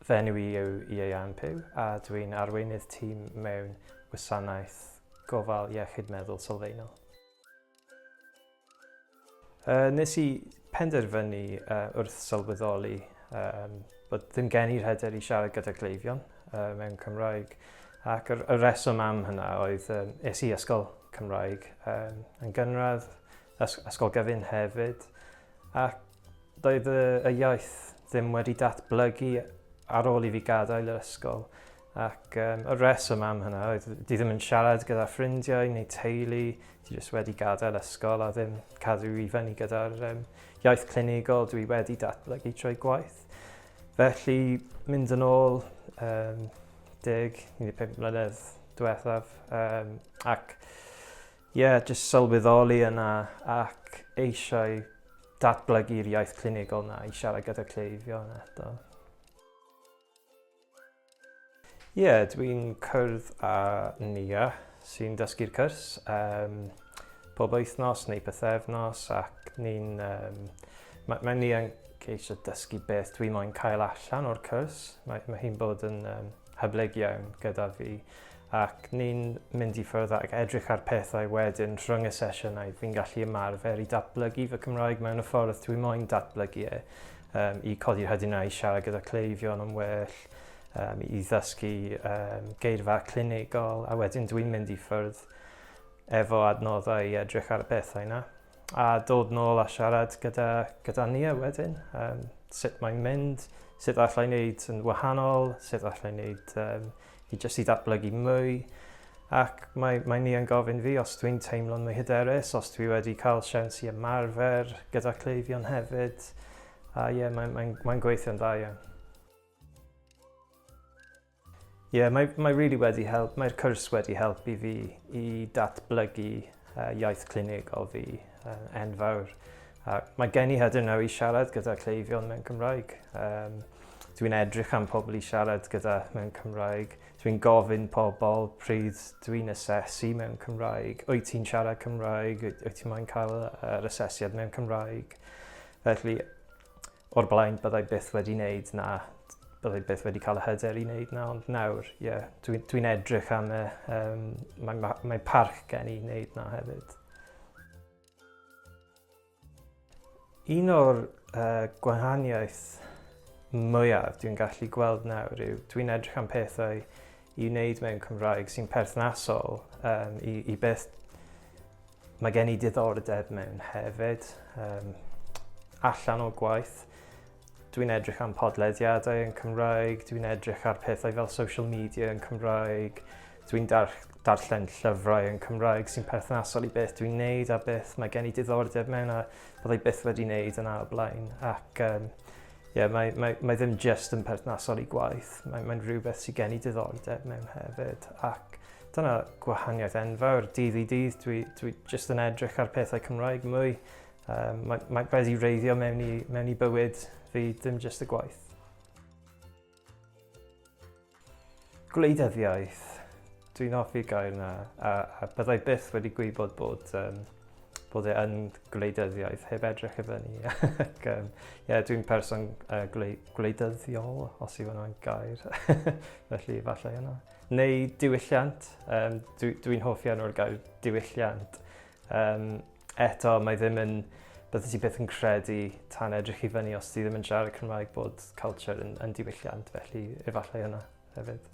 Fy enw i yw Ieuan Pugh a dwi'n arweinydd tîm mewn gwasanaeth gofal iechyd meddwl sylfaenol. Uh, nes i penderfynu uh, wrth sylweddoli um, bod ddim gen i'r hyder i siarad gyda cleifion uh, mewn Cymraeg. Ac y, y reswm am hynna oedd um, es i ysgol Cymraeg um, yn gynradd, ysgol gyfun hefyd, ac Doedd y, y iaith ddim wedi datblygu ar ôl i fi gadael yr ysgol. Ac um, y reswm am hynna oedd di ddim yn siarad gyda ffrindiau neu teulu, di jyst wedi gadael ysgol a ddim cadw i fyny gyda'r um, iaith clinigol dwi wedi datblygu trwy gwaith. Felly, mynd yn ôl um, 10, 15 mlynedd diwethaf um, ac ie, yeah, jyst sylweddoli yna ac eisiau datblygu'r iaith clinigol na i siarad gyda cleifion eto. Ie, yeah, dwi'n cwrdd â Nia sy'n dysgu'r cwrs um, pob wythnos neu pythefnos ac ni'n... Um, mae, mae Nia'n ceisio dysgu beth dwi moyn cael allan o'r cwrs. Mae, mae hi'n bod yn um, hyblyg iawn gyda fi ac ni'n mynd i ffwrdd ac edrych ar pethau wedyn rhwng y sesiynau fi'n gallu ymarfer i datblygu fy Cymraeg mewn y ffordd dwi moyn datblygu e, um, i codi'r hyder 'na i siarad gyda cleifion yn well, um, i ddysgu um, geirfa clinigol a wedyn dwi'n mynd i ffwrdd efo adnoddau i edrych ar y pethau 'na. A dod nôl a siarad gyda, gyda Nia wedyn. Um, sut mae'n mynd, sut allai wneud yn wahanol, sut allai wneud um, i jyst i datblygu mwy. Ac mae, mae Nia'n gofyn fi os dwi'n teimlo'n mwy hyderus, os dwi wedi cael siawns i ymarfer gyda cleifion hefyd. A ie, yeah, mae'n mae, mae gweithio'n dda iawn. Ie, yeah, mae, mae really wedi help, mae'r cwrs wedi helpu fi i datblygu uh, iaith clinigol fi uh, enfawr. A mae gen i hyder nawr i siarad gyda cleifion mewn Cymraeg. Um, dwi'n edrych am pobl i siarad gyda mewn Cymraeg. Dwi'n gofyn pobl pryd dwi'n asesu mewn Cymraeg. Wyt ti'n siarad Cymraeg? Wyt ti'n moyn cael yr asesiad mewn Cymraeg? Felly, O'r blaen, byddai byth wedi wneud 'na, byddai byth wedi cael y hyder i wneud 'na, ond nawr, ie, yeah, dwi'n dwi edrych am y, um, mae, mae, mae parch gen i wneud 'na hefyd. Un o'r uh, gwahaniaeth mwyaf dwi'n gallu gweld nawr yw dwi'n edrych am pethau i wneud mewn Cymraeg sy'n perthnasol um, i, i beth Mae gen i diddordeb mewn hefyd, um, allan o gwaith. Dwi'n edrych am podlediadau yn Cymraeg, dwi'n edrych ar pethau fel social media yn Cymraeg, dwi'n dar darllen llyfrau yn Cymraeg sy'n perthnasol i beth dwi'n neud a beth mae gen i diddordeb mewn a byddai byth wedi neud yna o blaen. Ac um, yeah, mae, mae, mae ddim just yn perthnasol i gwaith, mae, mae'n rhywbeth sydd gen i diddordeb mewn hefyd. Ac Dyna gwahaniaeth enfawr, dydd i dydd, dwi, dwi jyst yn edrych ar pethau Cymraeg mwy. Um, mae, mae wedi reiddio mewn i, mewn i bywyd fi, dim jyst y gwaith. Gwleidyddiaeth. Dwi'n hoffi gair na, a, a byddai byth wedi gwybod bod um, bod e yn gwleidyddiaeth heb edrych i fyny. Ac, um, yeah, dwi'n person uh, gwleidyddiol, os yw hwnna'n gair. Felly, falle yna. Neu diwylliant. Um, Dwi'n dwi hoff iawn o'r gair diwylliant. Um, eto, mae ddim yn... Bydde ti byth yn credu tan edrych i fyny os ti ddim yn siarad Cymraeg bod culture yn, yn diwylliant, felly efallai yna hefyd.